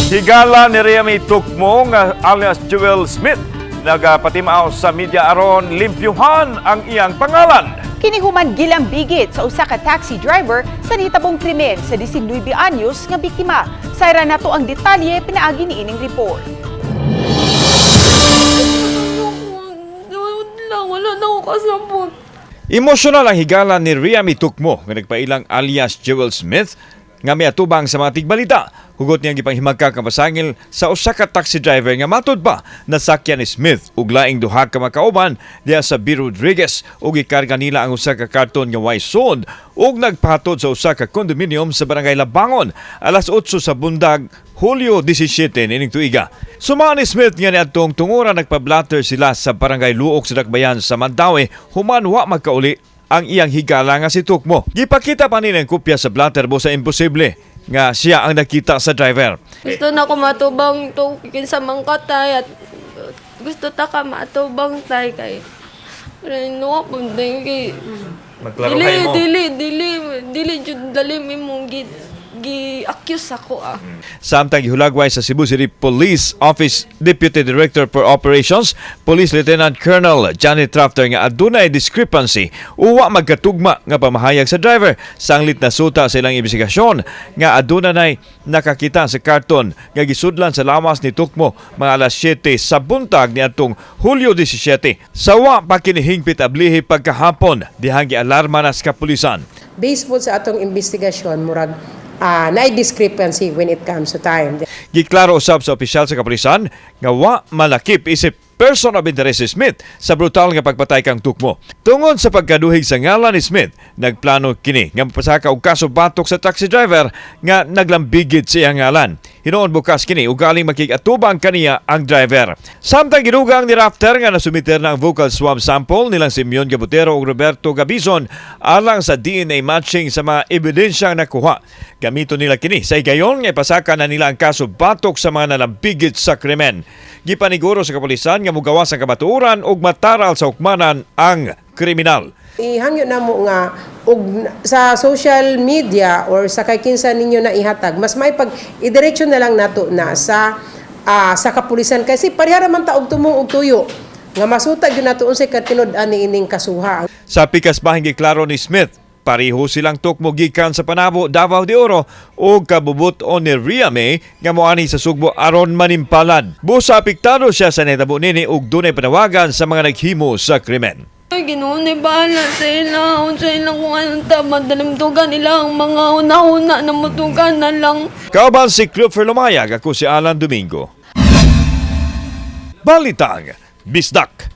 Higala ni Riami Tukmo nga alias Jewel Smith nagapatimaw sa media aron limpyuhan ang iyang pangalan. Kini human gilambigit sa usa ka taxi driver sa nitabong krimen sa 19 anyos nga biktima. Sayra nato ang detalye pinaagi ni ining report. Lang, wala na ako kasabot. Emosyonal ang higala ni Riami Tukmo nga nagpailang alias Jewel Smith nga miatubang sa mga tigbalita. Hugot niyang gipanghimagka ang pasangil sa usa ka taxi driver nga matud pa nasakyan ni Smith ug laing duha ka makauban diha sa B. Rodriguez ug gikarga nila ang usa ka karton nga way sold ug nagpahatod sa usa ka condominium sa Barangay Labangon alas 8 sa bundag, Hulyo 17 niining tuiga. Suma ni Smith nga niadtong tungura nagpa-blatter sila sa Barangay Luok sa Dakbayan sa Mandaue human wa magkauli ang iyang higala nga si Tukmo. Gipakita pa nila ang kopya sa blatter sa imposible nga siya ang nakita sa driver. Gusto na ko matubang to kinsa man ka tay at gusto ta ka matubang tay kay pero no po kay dili dili dili dili jud dali imong gi gi-accuse ako ah. Samtang gihulagway sa Cebu City Police Office Deputy Director for Operations, Police Lieutenant Colonel Johnny Trafter nga adunay discrepancy uwa magkatugma nga pamahayag sa driver, sanglit na suta sa ilang investigasyon nga aduna nay nakakita sa karton nga gisudlan sa lawas ni Tukmo mga alas 7 sa buntag niadtong Hulyo 17. Sawa pa kini hingpit ablihi pagkahapon dihang gialarma na sa kapulisan. Based po sa atong investigasyon, murag naay discrepancy when it comes to time. Giklaro usab sa opisyal sa kapulisan nga wa malakip isip person of interest si Smith sa brutal nga pagpatay kang Tukmo. Tungod sa pagkaduhig sa ngalan ni Smith, nagplano kini nga mapasaka og kaso batok sa taxi driver nga naglambigit sa iyang ngalan. Hinuon bukas kini ugaling makig-atubang kaniya ang driver. Samtang gidugang ni Rafter nga nasumiter na ang vocal swab sample nilang Simeon Gabutero ug Roberto Gabizon alang sa DNA matching sa mga ebidensyang nakuha. Gamito nila kini sa higayon nga ipasaka na nila ang kaso batok sa mga nalambigit sa krimen. Gipaniguro sa kapulisan nga mugawas ang kamatuoran ug mataral sa hukmanan ang kriminal. Ihangyo na mo nga og sa social media or sa kay kinsa ninyo na ihatag, mas may pag idiretso na lang nato na sa kapulisan kasi pareha ra man ta og tumong og tuyo nga masuta gyud nato unsay katinud-an ni ining kasuha. Sa pikas bahing giklaro ni Smith, pareho silang tukmo gikan sa Panabo, Davao de Oro ug kabubut-on ni Ria May nga moani sa Sugbo aron manimpalan. Busa apektado siya sa nahitabo nini ug dunay panawagan sa mga naghimo sa krimen. Ay, Ginoo ni bahala sa ila. Unsa ilang kung anong tama, dalamdugan nila ang mga una-una na mutugan na lang. Kauban si Clifford Lumayag, ako si Alan Domingo. Balitang Bisdak.